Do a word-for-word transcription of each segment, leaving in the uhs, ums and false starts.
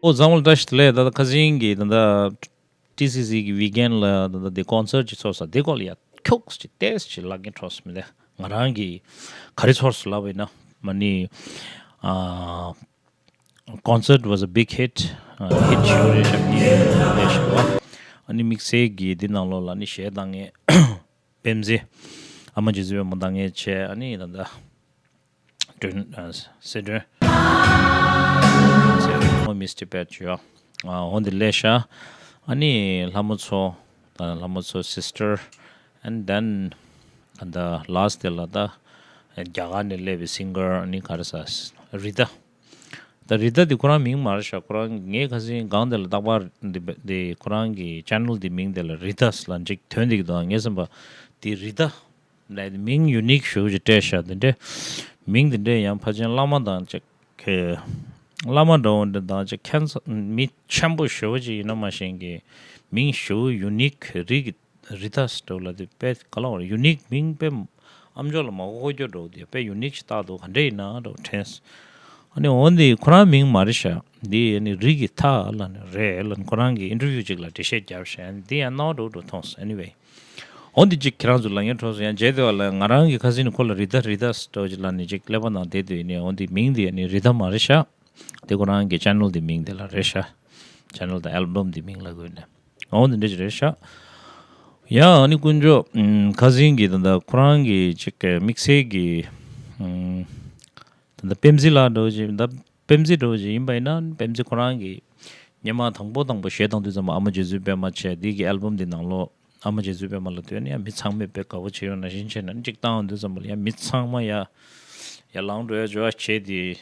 ཨོ་ཚང་མ་ལ་བཀྲ་ཤིས་བདེ་ལེགས། ད་ལྟ་ཁ་སང་གི་ད་ལྟ་ཊི་སི་སི་གི་ཝིག་ཨེན་ལ་ད་ལྟ་དེ་ཀོན་སར་ཅིག་ཚོགས་ས་དེ་སྐོར་ལ་ཡ་ཁྱུག་ཅིག་ཏེས་ཅིག་ལབ་ཀྱིན་འགྲོ་སོང་མི་དེ། ང་རང་གི་ག་རེ་ཚོར་སོང་ལབ་པ་ཡིན་ན་མ་ནི་ཨ། Concert was a big hit. ཨ་ཧིཊ་ཞེ་པོ་རེད་ཤག་ངས་ལབ་ཤག་པ། ཨ་ནི་དམིགས་བསལ་གྱིས་འདི་ནང་ལོགས་ལ་ནི་གཞས་བཏང་མཁན་པེམ་ཟི། ཨ་མ་རྗེ་བཙུན་པད་མ་བཏང་མཁན་བྱས། ཨ་ནི་ད་ལྟ་སྒྲོན་ཨ་སེ་སྒྲོན། ཨོ་མིས་ཊར་པེ་ཅི་ཡོ། ཨ་འོ་འདི་ལབ་ཤག། ཨ་ནི་ལྷ་མོ་མཚོ། ད་ལྷ་མོ་མཚོ་སིས་ཊར། And then ད་ལྟ་ལཱ་སི་ཊི་དེ་ལ་ད་རྒྱ་གར་ནས་སླེབས་པའི་སིང་གར་ཨ་ནི་ག་རེ་ཟ། རི་ཏཱ། ད་རི་ཏཱ་འདི་ཁོ་རང་མིང་མ་རེད་ཤག། ཁོ་རང་ངས་ཁ་སང་སྒང་དེ་ལ་རྟག་པར་འདི་འདི་ཁོ་རང་གི་ཅེ་ནལ་འདི་མིང་དེ་ལ་རི་ཏཱ་ལབ་ཅིག་ཐོན་བསྡད་ཀྱི་འདུག། ངས་བསམ་པ་འདི་རི་ཏཱ་ལབ་མིང་ཡུ་ནིག་ཞེ་པོ་ཅིག་སྤྲད་ཤག། དེ་འདྲའི་མིང་དེ་འདྲའི་ཡང་ཕལ་ཆེར་བླ་མ་དང་ཅིག་གི་བླ་མ་འདྲ་བོ་འདི་དང་ཅིག་ཁྱད་མཚར་མི་ཆེན་པོ་ཞེ་པོ་ཅིག་ཡིན་ན་མ་ཤེས་ཀྱི་མིང་ཞེ་པོ་ཡུ་ནིག་རིགས་ཀྱི་རི་ཏཱ་ཟེར་འདྲ་བོ་ལ་དེ་དཔེ་ག་ལ་བར་ཡུ་ནིག་མིང་དཔེ་ཨམ་ཅོག་ལ་མ་གོ་གོ་སྐྱོ་འདྲ་བོ་དེ་དཔེ་ཡུ་ནིག་ཅིག་བཏགས་འདུག། ག་འདྲ་ཡིན་ན་འདྲ་བོ་དྲན་སོང་། ཨ་ནི་འོ་འདི་ཁོ་རང་མིང་མ་རེད་ཤག། འདི་ཨ་ནི་རི་གི་ཐ་ལ་ནི་རེད་ལ་ནི་ཁོ་རང་གི་ཨིན་ཊར་ཝིའུ་ཅིག་ལ་འགྲེལ་བཤད་བརྒྱབ་ཤག། འདི་ཡང་རྣ་བ་འགྲོ་འགྲོ་མཐོང་སོང་། Anyway། འོ་འདི་ཅིག་ཁྱེད་རང་ཚོ་ལ་ངས་འཕྲོ་སོང་ཡང་རྗེས་དེ་བ་ལ་ང་རང་གི་ཁ་སང་ནས་ཁོ་ལ་རི་ཏཱ་རི་ཏཱ་ཟེར་འདྲ་བོ་ཅིག་ལ་ནི་ཅིག་ཀླད་པ་ནང་བསྡད་དུས་ནི་འོ་འདི་མིང་འདི་ཨ་ནི་རི་ཏཱ་མ་རེད་ཤག། དེ་ཁོ་རང་གི་ཅེ་ནལ་འདི་མིང་དེ་ལ་རེད་ཤག། ཅེ་ནལ་དང་ཨལ་བམ་འདི་མིང་ལ་དགོས་ནས། འོ་འདི་འདྲ་ཅིག་རེད་ཤག། ཡང་ཨ་ནི་དཀོན་མཆོག་ཨམ་ཁ་སང་གི་ད་ལྟ་ཁོ་རང་གི་ཅིག་དམིགས་བསལ་གྱི་ཨམ་ད་ལྟ་པེམ་ཟི་ལགས་འདྲ་བོ་ཅིག་ད་པེམ་ཟི་འདྲ་བོ་ཅིག་ཡིན་པ་ཡིན་ན་པེམ་ཟི་ཁོ་རང་གི་སྔོན་མ་དང་པོ་དང་པོ་གཞས་བཏང་དུས་ཙམ་པ་ཨ་མ་རྗེ་བཙུན་པད་མ་བྱས། འདི་གི་ཨལ་བམ་འདི་ནང་ལོགས་ཨ་མ་རྗེ་བཙུན་པད་མ་ལ་ལྟོས་ནས་ཡང་མི་ཚང་མས་དཔེ་དགའ་པོ་བྱེད་ཡོང་ན་བཞིན་བྱས་ནས་གཅིག་བཏང་དུས་ཙམ་པ་ལ་ཡང་མི་ཚང་མ་ཡ་ཡར་ལངས་འགྲོ་ཡ་འཇོ་བ་བྱས་ཏེ་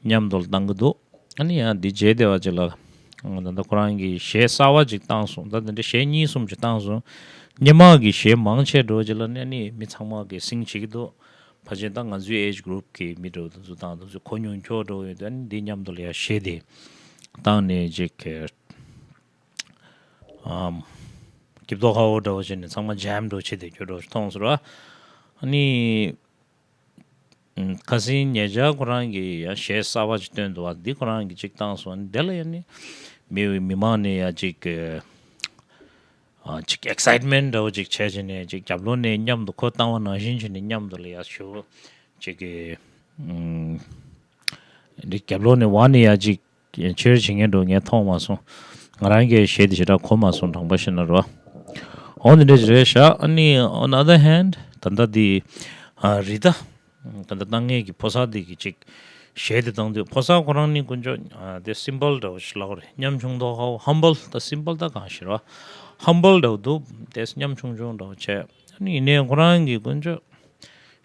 མཉམ་དུ་བཏང་གི་འདུག། ཨ་ནི་ཡང་འདི་རྗེས་དེ་བ་ཅིག་ལ་ད་ལྟ་ཁོ་རང་གིས་གཞས་གསར་བ་ཅིག་བཏང་སོང་། ད་དེ་འདྲ་གཞས་གཉིས་གསུམ་ཅིག་བཏང་སོང་། སྔོན་མ་གི་གཞས་མང་ཆེ་འགྲོ་ཅིག་ལ་ནི་ཨ་ནི་མི་ཚང་མ་གིས་སིང་བྱེད་ཀྱི་འདུག། ཕལ་ཆེར་ད་ང་ཚོའི་ཨེཇ་གུ་རུབ་ཀྱི་མི་འདྲ་བོ་དེ་ཚོ་དང་དེ་ཚོ་གོ་མྱོང་ཁྱོ་འདྲ་བོ་ཡོད་དུས་ཨ་ནི་འདི་མཉམ་དུ་ལ་ཡ་གཞས་དེ་བཏང་ནས་ཅིག་གི་ཨམ་སྐྱིད་པོ་ཁ་བོ་འདྲ་བོ་བྱས་ནས་ཚང་མ་ཇེམ་འདྲ་བོ་བྱས་ཏེ་སྐྱོ་འདྲ་བོ་མཐོང་སོང་ར། ཨ་ནི་ཁ་སང་ཉེ་ཆར་ཁོ་རང་གིས་ཡང་གཞས་གསར་བ་ཅིག་བཏོན་འདུག་བ། འདི་ཁོ་རང་གིས་ཅིག་བཏང་སོང་། ཨ་ནི་དེ་ལ་ཡ་ནི་མི་མི་མང་ནས་ཡ་ཅིག་གི་ཨ་ཅིག་ཨེག་སའིཊ་མེན་ཊི་འདྲ་བོ་ཅིག་བྱས་བྱས་ནས་ཅིག་རྒྱབ་ལོགས་ནས་མཉམ་དུ་ཁོ་བཏང་བ་ནང་བཞིན་བྱས་ནས་མཉམ་དུ་ལ་ཡ་ཞུ་ཅིག་གི་ཨམ་འདི་རྒྱབ་ལོགས་ནས་འོག་ནས་ཡ་ཅིག་ཆེར་བྱེད་མཁན་འདྲ་བོ་ངས་མཐོང་མ་སོང་། ང་རང་གིས་གཞས་དེ་ཞེ་དྲག་གོ་མ་སོང་། དྲང་པོ་བཤད་ན་རོ། འོ་འདི་འདྲ་ཞིག་རེད་ཤག། ཨ་ནི་on the other hand ད་ལྟ་འདི་ཨ་རི་ཏཱ་ད་ལྟ་བཏང་མཁན་གྱི་ཕོ་གསར་འདི་གི་ཅིག་གཞས་དེ་བཏང་དུས་ཕོ་གསར་ཁོ་རང་ནི་དཀོན་མཆོག་ཨ་དེ་སིམ་པལ་འདྲ་བོ་ཞིག་ལབ་དགོས་རེད། ཉམ་ཆུང་མདོག་ཁ་བོ་ཧམ་བལ། ད་སིམ་པལ་ད་གང་ཞིག་རེད་བ། ཧམ་བལ་འདྲ་བོ་འདུག། དེ་ཉམ་ཆུང་ཆུང་འདྲ་བོ་བྱས། ཨ་ནི་ཡིན་ནའི་ཁོ་རང་གི་དཀོན་མཆོག་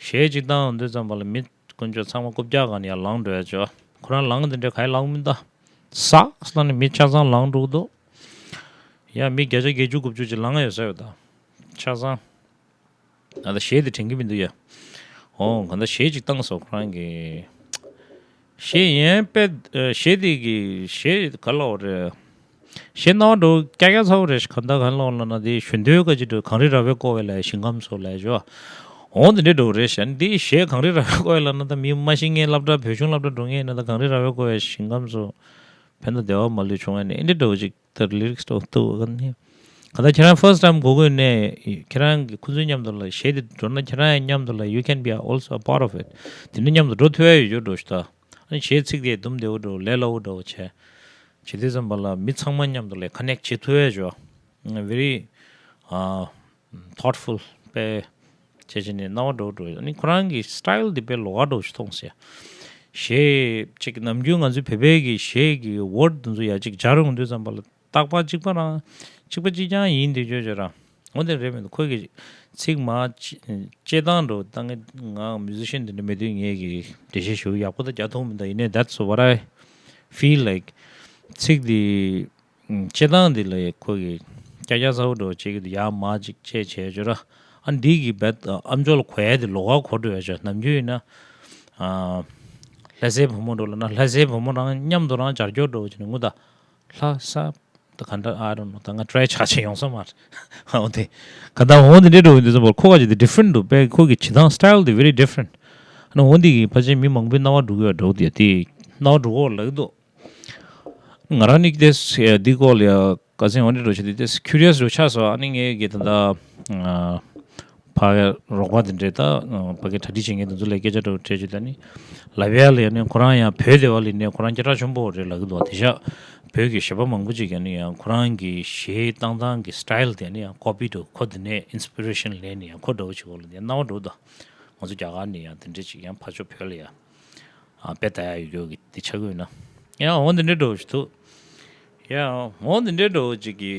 གཞས་ཅིག་བཏང་ཡོང་དུས་ཙམ་པ་ལ་མི་དཀོན་མཆོག་ཚང་མ་རྐུབ་བཀྱག་སྒང་ནས་ཡར་ལངས་འགྲོ་ཡ་ཅོ། ཁོ་རང་ལངས་དེ་འདྲ་ག་ཡེ་ལངས་མི་འདུག། སག་ལ་ནི་མི་ཆ་ཚང་ལངས་འགྲོ་གི་འདུག། ཡ་མི་བརྒྱ་ཆ་བརྒྱད་ཅུ་དགུ་བཅུ་ཅིག་ལངས་ཡོད་ས་ཡོད་ད། ཆ་ཚང་། ང་ད་གཞས་དེ་དྲན་གི་མི་འདུག་ཡ། ཨོ་གང་ལྟར་གཞས་ཅིག་བཏང་སོང་ཁོ་རང་གིས། གཞས་ཡན་པས་གཞས་དེ་གི་གཞས་ག་ལ་འོ་རེད། གཞས་རྣ་བ་འགྲོ་ཀྱག་ཀྱག་ཚ་བོ་རེད། ག་འདྲ་ག་ལོག་ལ་ན་དེ་གཞོན་དུས་ཀ་ཅི་འགྲོ་གངས་རི་ར་བས་བསྐོར་བའི་ལ་ཞིང་ཁམས་སུ་ལ་ཞོ། འོ་དེ་འདྲས་འགྲོ་རེད་ཤག། འདི་གཞས་གངས་རི་ར་བས་བསྐོར་བའི་ལ་ན་ད་མི་མ་ཤི་ངའི་སློབ་གྲྭ་བོད་གཞུང་སློབ་གྲྭ་འགྲོ་ངེས་ན་ད་གངས་རི་ར་བས་བསྐོར་བའི་ཞིང་ཁམས་སུ་ཕན་ད་བདེ་བ་མ་ལུས་བྱུང་བ་ནི་འདི་འདྲས་འགྲོ་ཅིག་ད་ལི་རིགས་འགྲོ་ཐུབ་ག་ནི། ག་ད་ཁྱེད་རང་first time གོ་དགོས་ནས་ཁྱེད་རང་གི་ཁོ་ཚོའི་མཉམ་དུ་ལ་གཞས་དེ་འགྲོ་ན་ཁྱེད་རང་ཡང་མཉམ་དུ་ལ་you can be also a part of it། དེ་འདྲ་མཉམ་དུ་འགྲོ་ཐུབ་ཡ་ཡོད་རྒྱུ་འགྲོ་ཤི་ད། ཨ་ནི་གཞས་ཚིག་དེ་དུམ་བདེ་བོ་འགྲོ་ལས་སླ་བོ་འགྲོ་བྱས། བྱེད་དུས་ཙམ་པ་ལ་མི་ཚང་མ་མཉམ་དུ་ལས་ཀ་ནེག་བྱེད་ཐུབ་ཡ་ཅོ། very ཨ་thoughtful དཔེ་བྱས་བྱས་ནས་རྣ་བ་འགྲོ་འགྲོ། ཨ་ནི་ཁོ་རང་གི་style དེ་དཔེ་ལོགས་ཀ་འགྲོ་ཞིག་མཐོང་སོང་། གཞས་ཅིག་ནམ་རྒྱུན་ང་ཚོའི་བོད་པའི་གི་གཞས་ཀྱི་word དེ་ཚོ་ཡ་ཅིག་སྦྱར་ཡོང་དུས་ཙམ་པ་ལ་རྟག་པར་གཅིག་པ་རང་གཅིག་པ་གཅིག་རྐྱང་ཡིན་དུས་ཅོ་ཅོ་ར། འོ་དེ་རེད་མི་འདུག། ཁོ་གི་ཚིག་མ་སྤྱི་སྤྱི་བཏང་འགྲོ་ད་ངས་ང་musician དེ་འདྲ་མེད་དུས་ངས་གི་འགྲེལ་བཤད་ཞུ་ཡག་པོ་ད་རྒྱག་ཐུབ་མི་འདུག། ཡིན་ནའི་that's what I feel like། ཚིག་དེ་ཨུམ་སྤྱི་བཏང་འདི་ལ་ཁོ་གི་ཀྱ་ཀྱ་ཚ་བོ་འགྲོ་བྱེད་ཀྱི་འདུག། ཡར་མར་ཅིག་བྱས་བྱས་བྱོས་ར། ཨ་འདི་གི་བད་ཨམ་ཅོག་ལ་གོ་ཡ་དེ་ལོགས་ཀ་གོ་འགྲོ་ཡ་བྱོས། ནམ་རྒྱུན་ཡིན་ན་ཨ་ལྷ་སའི་བུ་མོ་འགྲོ་ལ་ན་ལྷ་སའི་བུ་མོ་རང་མཉམ་དུ་རང་སྦྱར་སྐྱོར་འགྲོ་བྱས་ནས་ངུ་ད། ལྷ་ས་ད་ག་འདྲ་I don't know། ད་ང་try ཆག་ཆེ་ཡོང་ས་མ་རེད། འོ་དེ་ག་ད་འོ་དེ་འདྲའི་འགྲོ་ཡིན་དུས་ཙམ་པར་ཁོ་ག་ཅིག་དེ་different འདུག་པས། ཁོ་གི་བྱེད་སྟངས་style དེ་very different། ཨ་ནི་འོ་འདི་གི་ཕལ་ཆེར་མི་མང་པོའི་རྣ་བ་འགྲོ་གི་ཡོད་འགྲོ་གི་ཡོད་དེ། རྣ་བ་འགྲོ་གི་ཡོད་ལབ་ཀྱི་འདུག་ང་རང་ནི་དེ་འདི་སྐོར་ལ་ཡ་ཁ་སང་འོ་འདྲ་འགྲོ་བྱེད་དུས་དེ་ཁྱུ་རི་ཡ་སི་རུ་ཆགས་སོང་། ཨ་ནི་ངས་གི་ད་ལྟ་ཕ་གི་རོགས་པ་དེ་འདྲས་ད་ཕ་གི་གྲ་སྒྲིག་བྱེད་མཁན་དེ་ཚོ་ལ་སྐད་ཆ་འདྲ་བོ་དྲིས་བྱས། ད་ནི་ལབ་ཡ་ལ་ཡ་ནི་ཁོ་རང་ཡང་བོད་སྡེ་བ་ལ་ནས་ཁོ་རང་སྐད་གྲགས་ཆེན་པོ་རེད་ལབ་ཀྱི་འདུག་དེ་ཤ་བོད་ཀྱི་གཞས་པ་མང་པོ་ཅིག་ཡང་ནི་ཡང་ཁོ་རང་གི་གཞས་བཏང་སྟངས་ཀྱི་སི་ཊའིལ་དེ་ནི་ཡང་ཀོ་པི་འགྲོ། ཁོ་དེ་ནས་ཨིན་སི་པི་རེ་ཤན་ལེན་ནས་ཡང་ཁོ་འདྲ་བོ་ཅིག་འོག་ལ་དེ་སྣང་བ་འགྲོ་ད། ང་ཚོ་རྒྱ་གར་ནས་ཡང་དེ་འདྲས་ཅིག་ཡང་ཕར་ཕྱོགས་བོད་ལ་ཡང་ཨ་དཔེ་ལྟ་ཡ་ཡོད་ཡོད་གི་དེ་ཆགས་ཀྱི་ཡོད་ན། ཡང་འོ་འདི་འདྲས་འགྲོ་བ་ཞིག་འདུག་ཡང་འོ་འདི་འདྲས་འགྲོ་བ་ཅིག་གི་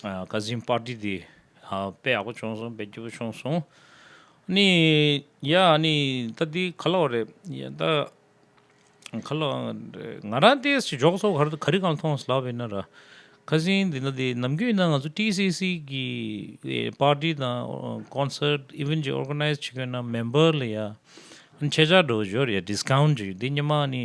ཨ་ཁ་སང་པར་ཊི་དེ་ཨ་དཔེ་ཡག་པོ་བྱུང་སོང་། དཔེ་སྐྱིད་པོ་བྱུང་སོང་། ནི་ཡ་ནི་ད་འདི་ག་ལབ་དགོས་རེད། ཡ་ད་ག་ལབ་དགོས་རེད། ང་རང་ཏོག་ཙམ་འཇོག་ཚོགས་ག་རེ་ག་རེ་གང་མཐོང་སོང་ལབ་ཡིན་ན་ར། ཁ་སང་འདི་ན་དེ་ནམ་རྒྱུན་ཡིན་ན་ང་ཚོ་ཊི་སི་སི་གི་པར་ཊི་དང་ཀོན་སར་ཊི་ཨི་ཝེན་ཊི་ཅིག་ཨོར་ག་ནའི་ཛི་བྱེད་དགོས་ན་མེམ་བར་ལ་ཡ་ཨ་ནི་ཆད་ཆོག་འདྲ་བོ་ཡོད་རེད། ཡ་ཌི་སི་ཀའུན་ཊི་ཅིག་འདི་སྔོན་མ་ནི་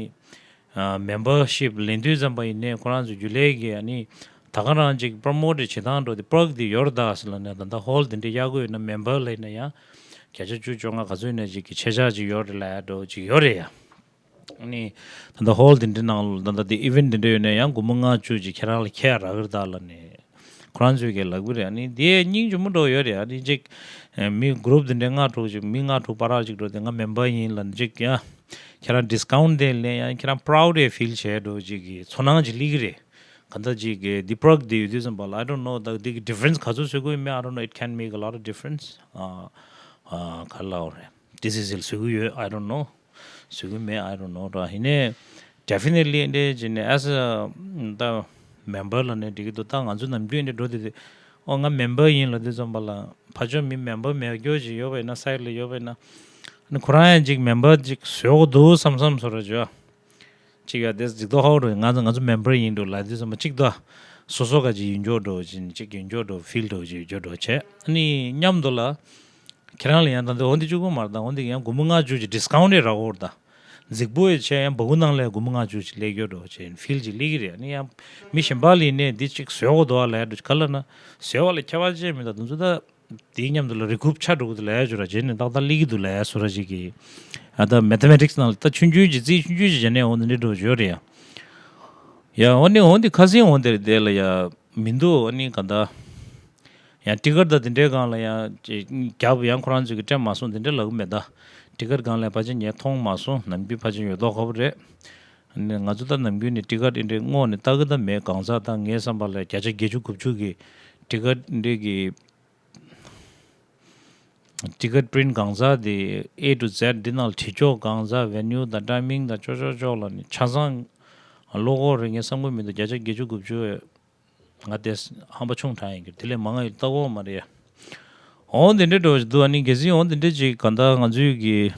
མེམ་བར་ཤིབ་ལེན་དུས་ཙམ་པ་ཡིན་ནའི་ཁོ་རང་ཚོ་རྒྱུན་ལས་ཀྱི་ཨ་ནི་ད་ག་རང་ཅིག་པྲོ་མོ་ཊི་བྱེད་སྟངས་འདྲ་བོ་དེ་པར་ཀི་དེ་ཡོད་རེད་ད་ཟེར་ལབ་ནས། ད་ལྟ་ཧོལ་དེ་འདྲ་གཡར་དགོས་ཡོད་ན་མེམ་བར་ལ་ཡིན་ན་ཡང་བརྒྱ་ཆ་བཅུ་བཅོ་ལྔ་ག་ཚོད་ཡིན་ན་ཅིག་གི་ཆད་ཆོག་ཅིག་ཡོད་རེད་ལབ་ཡ་འདྲ་བོ་ཅིག་ཡོད་རེད་ཡ། ཨ་ནི་ད་ལྟ་ཧོལ་དེ་འདྲའི་ནང་ལ་ད་ལྟ་དེ་ཨི་ཝེན་ཊི་དེ་འདྲ་ཡོད་ན་ཡང་སྒོར་མོ་ལྔ་བཅུ་ཅིག་ཁྱེད་རང་ལ་ཁྱེར་རག་གི་རེད་ད་ལབ་ནས་ཁོ་རང་ཚོས་ཀྱི་ལབ་གི་རེད། ཨ་ནི་དེ་སྙིང་རྗེ་མོ་འདྲ་བོ་ཡོད་རེད། ཨ་ནི་ཅིག་མི་གུ་རུབ་དེ་འདྲའི་ལྔ་དྲུག་ཅིག་མི་ལྔ་དྲུག་བར་ཅིག་འགྲོ་དེ་ང་མེམ་བར་ཡིན་ལབ་ནས་ཅིག་ཡ་ཁྱེད་རང་ཌི་སི་ཀའུན་ཊི་དེ་ལེན། ཡང་ཁྱེད་རང་པ་རའུ་ཌི་ཕིལ་བྱས་འགྲོ་ཅིག་གི་ཚོར་སྣང་ཅིག་སླེབས་ཀྱི་རེད། ག་འདྲ་ཅིག་གི་འདི་པར་ཀི་དེ་ཡོད་དུས་ཙམ་པ་ལ་I don't know ད་འདི་གི་ཌི་ཕ་རེན་སི་ག་ཚོད་བཟོ་དགོས་ཡོད་མེད། I don't know, it can make a lot of difference. ཨ་ཨ་ག་ལབ་དགོས་རེད། ཊི་སི་སི་ལ་བཟོ་གི་ཡོད། I don't know. བཟོ་གི་མེད། I don't know ར། ཡིན་ནའི་ཌེ་ཕི་ནེ་ཊི་ལི་འདི་བྱས་ནས་ཨེ་ཟེར་ད་མེམ་བར་ལབ་ནས་འགྲིག་གི་འདུག་ད་ང་ཚོ་ནམ་རྒྱུན་འདི་འགྲོ་དུས་དེ་ཨོ་ང་མེམ་བར་ཡིན་ལབ་དུས་ཙམ་པ་ལ་ཕར་ཕྱོགས་མི་མེམ་བར་མེད་རྒྱུ་ཅིག་ཡོད་པ་ཡིན་ན་སའིཌ་ལ་ཡོད་པ་ཡིན་ན་ཨ་ནི་ཁོ་རང་ཡང་ཅིག་མེམ་བར་ཅིག་བཟོ་དགོས་འདུག་བསམ་བསམ་བཟོ་འདྲ་བྱོས། ཅིག་ཡ་དེ་ཟིག་ཏོ་ཧོ་རུ་ང་ཚོ་ང་ཚོ་མེམ་བར་ཡིན་འགྲོ་ལབ་དུས་ཙམ་པ་ཅིག་ཏོ་སོ་སོ་ག་ཅིག་ཡིན་འགྲོ་འགྲོ་ཅིག་ཅིག་ཡིན་འགྲོ་འགྲོ་ཕིལ་འགྲོ་ཅིག་འགྲོ་འགྲོ་བྱས། ཨ་ནི་མཉམ་དུ་ལ་ཁྱེད་རང་ལ་ཡང་ད་འདི་འོ་འདི་གཅིག་པོ་མ་རེད། ད་འོ་འདི་ཡང་སྒོར་མོ་ལྔ་བཅུ་ཅིག་ཌི་སི་ཀའུན་ཊི་རག་གི་རེད། ད་རྫིག་པོ་ཡི་ཆེད་ཡང་སྦ་ཁུག་ནང་ལ་སྒོར་མོ་ལྔ་བཅུ་ཅིག་སླེབས་ཡོད་འགྲོ་བྱས་ཕིལ་ཅིག་སླེབས་ཀྱི་རེད། ཨ་ནི་ཡང་མི་གཞན་པ་ལ་ཡིན་ནའི་འདི་ཅིག་བཟོ་དགོས་འདུག་ཨ་ལབ་ཡ་འགྲོ་ག་ལབ་ན་བཟོ་བ་ལ་ཁྱད་པར་ཅིག་མི་འདུག་དེ་ཚོ་ད། དེའི་མཉམ་དུ་ལ་རི་ཀུབ་ཆགས་འགྲོ་གི་འདུག་ལབ་ཡ་ཅིག་ར། རྗེས་ནས་ཏག་ཏག་སླེབས་ཀྱི་འདུག་ལབ་ཡ་བཟོ་འདྲ་ཅིག་གི་ཨ་ད་མེ་ཐ་མེ་ཊིག་སི་ནང་ལ་ད་ཆུང་ཆུང་ཅིག་རྩིས་ཆུང་ཆུང་ཅིག་བྱས་ནས་འོ་འདི་འདྲ་འགྲོ་ཡོད་རེད་ཡ། ཡ་འོ་ནི་འོ་འདི་ཁ་སང་འོ་འདིར་བསྡད་ལ་ཡ་མི་འདུག་ཨ་ནི་ག་ད་ཡང་ཊི་ཀེ་ཊི་ད་འདི་འདྲའི་སྒང་ལ་ཡང་ཅིག་རྒྱབ་ཡང་ཁོ་རང་ཚོས་ཀྱི་སྤྲད་མ་སོང་འདི་འདྲ་ལབ་གི་མེད། ད་ཊི་ཀེ་ཊི་སྒང་ལ་ཕལ་ཆེར་ངས་མཐོང་མ་སོང་། ནམ་རྒྱུན་ཕལ་ཆེར་ཡོད་མདོག་ཁ་པོ་རེད། ཨ་ནི་ང་ཚོ་ད་ནམ་རྒྱུན་ནས་ཊི་ཀེ་ཊི་འདི་འདྲའི་སྔོན་ནས་ལྟ་གི་ད་མེད། གང་ཟག་ད་ངའི་བསམ་པ་ལ་བརྒྱ་ཆ་བརྒྱད་ཅུ་དགུ་བཅུ་གི་ཊི་ཀེ་ཊི་འདི་གི་ཊི་ཀེ་ཊི་པི་རིན་ཊི་གང་ཟག་དེ་A to Z འདི་ནང་ལ་བྲིས་ཆོག་གང་ཟག་ཝེ་ནིའུ་དང་ཊའི་མིང་དང་ཅོག་ཅོག་ཅོག་ལ་ནི་ཆ་ཚང་ཀློག་གི་རེད། ངས་བསམ་གྱི་མི་འདུག་བརྒྱ་ཆ་བརྒྱད་ཅུ་དགུ་བཅུ་ང་དེ་ཧམ་པ་ཆུང་དྲགས་ཡིན་གྱི། དེ་ལས་མང་ང་ཡོད་ལྟ་གི་མ་རེད་ཡ། འོ་འདི་འདྲ་འདྲ་བོ་ཞིག་འདུག་ཨ་ནི་གལ་སྲིད་འོ་འདི་འདྲ་ཅིག་ག་ད་ང་ཚོའི་གི་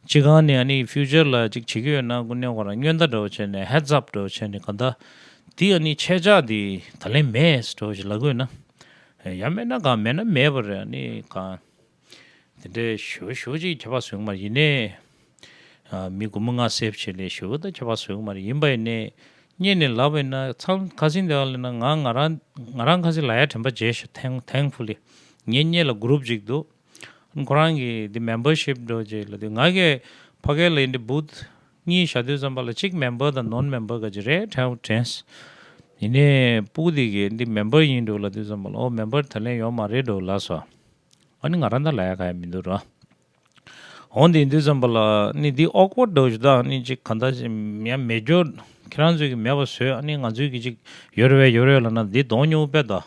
སྤྱི་ཁང་ནས་ཨ་ནི་ཕིའུ་ཅར་ལ་ཅིག་བྱེད་ཀྱི་ཡོད་ན་དངོས་གནས་ཁོ་རང་སྔོན་བརྡ་འདྲ་བོ་བྱས་ནས་ཧེཌ་སི་ཨབ་འདྲ་བོ་བྱས་ནས་ག་ད་དེ་ཨ་ནི་ཆད་ཆོག་དེ་ད་ལན་མེད་འདྲ་བོ་ཞིག་ལབ་དགོས་ན། ཡང་མེད་ན་གང་མེད་ན་མེད་པ་རེད། ཨ་ནི་གང་དེ་འདྲའི་ཞེ་པོ་ཞེ་པོ་ཅིག་ཁྱད་པར་བཟོ་གི་མ་རེད། ཡིན་ནའི་ཨ་མི་སྒོར་མོ་ལྔ་སེབ་བྱེད་ལས་ཞེ་པོ་ད་ཁྱད་པར་བཟོ་གི་མ་རེད། ཡིན་པ་ཡིན་ནའི་སྔོན་ནས་ལབ་པ་ཡིན་ན་ཚང་ཁ་སང་དེ་བ་ལ་ན་ང་ང་རང་ང་རང་ཁ་སང་ལབ་ཡ་དྲན་པ་བརྗེད་ཤག་ཐེང་ཐེང་ཕུ་ལི་ངའི་སྔོན་ལ་གུ་རུབ་ཅིག་འདུག་ཁོ་རང་གིས་འདི་མེམ་བར་ཤིབ་འགྲོ་རྗེས་ལ་དུས་ང་གིས་ཕ་གི་ལ་ཡིན་འདི་བུད་གཉིས་བཞག་དུས་ཙམ་པ་ལ་གཅིག་མེམ་བར་དང་ནོན་མེམ་བར་ག་ཅིག་རེད་དྲན་དྲན། ཡིན་ནའི་སྤུ་གུ་དེ་གིས་འདི་མེམ་བར་ཡིན་འགྲོ་ལབ་དུས་ཙམ་པ་ལ་ཨོ་མེམ་བར་ད་ལན་ཡོད་མ་རེད་འགྲོ་ལབ་སོང་། ཨ་ནི་ང་རང་ད་ལབ་ཡ་ག་ཡ་མི་འདུག་ར། འོ་འདི་ཡིན་དུས་ཙམ་པ་ལ་ནི་འདི་ཨོག་ཝར་ཌི་འདྲ་བོ་ཞིག་ད་ནི་ཅིག་ག་འདྲ་ཞིག་ཡང་མེད་རྒྱུ་ཁྱེད་རང་ཚོས་ཀྱི་མེད་པ་བཟོས། ཨ་ནི་ང་ཚོས་ཀྱི་ཅིག་ཡོད་རེད་པས་ཡོད་རེད་ལབ་ན་འདི་གདོང་ཉུང་པོ་དཔེ་ད།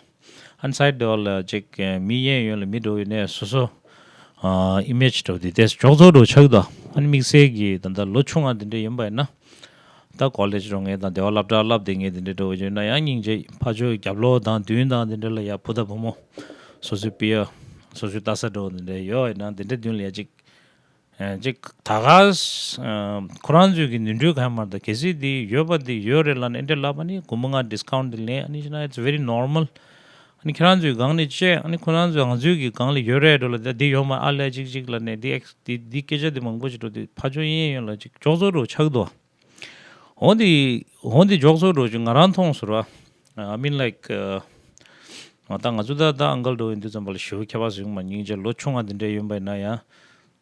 ཨ་ནི་སའིཌ་འདྲ་བ་ལ་ཅིག་མི་གཡས་གཡོན་ལ་མི་འགྲོ་ཡོད་ནས་སོ་སོ་ཨ་ཨི་མེཇ་འདྲ་བོ་འདི་ཏོག་ཙམ་འཇོག་ཚོགས་འདྲ་བོ་ཆགས་ཀྱི་འདུག་ཨ་ནི་དམིགས་བསལ་གྱི་ད་ལྟ་ལོ་ཆུང་བ་འདི་འདྲ་ཡིན་པ་ཡིན་ན། ད་ཀོ་ལེཇ་འགྲོ་མཁན་དང་སྡེ་བ་སློབ་གྲྭ་བསླབ་བསྡད་མཁན་འདི་འདྲ་འདྲ་བོ་ཡོད་ན་ཡང་སྙིང་རྗེ། ཕར་ཕྱོགས་རྒྱབ་ལོགས་དང་མདུན་དང་འདི་འདྲ་ལ་ཡ་བུ་དང་བུ་མོ་སོ་སོའི་པི་ཡ་སོ་སོའི་ལྟ་ས་འདྲ་བོ་འདི་འདྲ་ཡོད་ཡིན་ན་འདི་འདྲ་མདུན་ལ་ཡ་ཅིག་ཨེ་ཅིག་ད་ག་ཨ་ཁོ་རང་ཚོའི་གི་ནོར་འཁྲུལ་གང་ཡང་མ་རེད། ད་གལ་སྲིད་འདི་ཡོད་པ་འདི་ཡོད་རེད་ལབ་ནས་འདི་འདྲ་ལབ་པ་ནི་སྒོར་མོ་ལྔ་ཌི་སི་ཀའུན་ཊི་འདི་ལེན། ཨ་ནི་ཅི་ན་it's very normal. ཨ་ནི་ཁྱེད་རང་ཚོའི་སྒང་ནས་བཅད་ཨ་ནི་ཁོ་རང་ཚོས་ང་ཚོའི་གི་སྒང་ལ་ཡོད་རེད་འགྲོ་ལ་ད་འདི་ཡོད་མ་ཨ་ལས་ཅིག་ཅིག་ལབ་ནས་འདི་ཨེག་འདི་འདི་སྐད་ཆ་འདི་མང་པོ་ཞིག་འགྲོ་འདི་ཕར་ཕྱོགས་གཡས་གཡོན་ལ་ཅིག་འཇོག་ཚོགས་འདྲ་བོ་ཆགས་འདུག་འོ་འདི་འོ་འདི་འཇོག་ཚོགས་འདྲ་བོ་ཅིག་ང་རང་མཐོང་སོང་ར། I mean like ང་ད་ང་ཚོ་ད་ད་ཨང་ཀལ་འདྲ་བོ་ཡིན་དུས་ཙམ་པ་ལ་ཞེ་པོ་ཁྱད་པར་བཟོ་གི་མ་རེད། སྙིང་རྗེ། ལོ་ཆུང་བ་འདི་འདྲ་ཡིན་པ་ཡིན་ན་ཡང་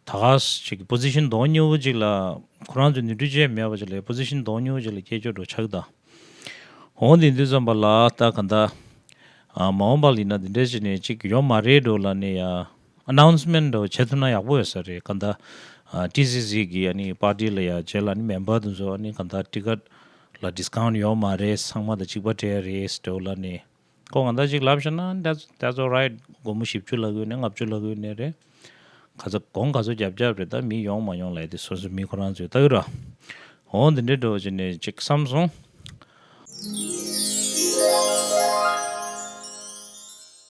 ད་ག་ཅིག་པོ་ཟི་ཤན་གདོང་ཉེ་བོ་ཅིག་ལ་ཁོ་རང་ཚོ་ནུས་འབྲུ་ཅན་མེད་པ་ཅིག་ལ་པོ་ཟི་ཤན་གདོང་ཉེ་བོ་ཅིག་ལ་སྐྱེལ་ཆོག་འགྲོ་ཆགས་ད། འོ་འདི་འདི་ཙམ་པ་ལ་ད་ག་འདའ་མ་འོངས་པ་ལ་ཡིན་ན་འདི་འདྲ་ཅིག་ནས་ཅིག་ཡོང་མ་རེད་འགྲོ་ལ་ནས་ཡ་ཨ་ནའུན་སི་མེན་ཊི་འགྲོ་བྱེད་ཐུབ་ན་ཡག་པོ་ཡོད་ས་རེད། ག་འདའ་ཊི་སི་སི་གི་ཨ་ནི་པར་ཊི་ལ་ཡ་རྗེས་ལ་ནི་མེམ་བར་དེ་ཚོ་ཨ་ནི་ག་འདའ་ཊི་ཀཊ་ལ་ཌི་སི་ཀའུན་ཊི་ཡོད་མ་རེད། ཚང་མ་དང་གཅིག་པ་སྤྲད་རེད་འགྲོ་ལ་ནས། ཁོ་ང་ད་ཅིག་ལབ་བྱས་ན་that's that's all right. སྒོར་མོ་བཞི་བཅུ་ལབ་ཡོད་ནས་ལྔ་བཅུ་ལབ་ཡོད་ནས་རེད། ག་ཚོད་གོང་ག་ཚོད་རྒྱབ་རྒྱབ་རེད། ད་མི་ཡོང་མ་ཡོང་ལབ་དེ་སོ་སོ་མི་ཁོ་རང་ཚོས་ལྟ་གི་ར། འོ་འདི་འདྲའི་འགྲོ་བྱས་ནས་ཅིག་བསམ་སོང་།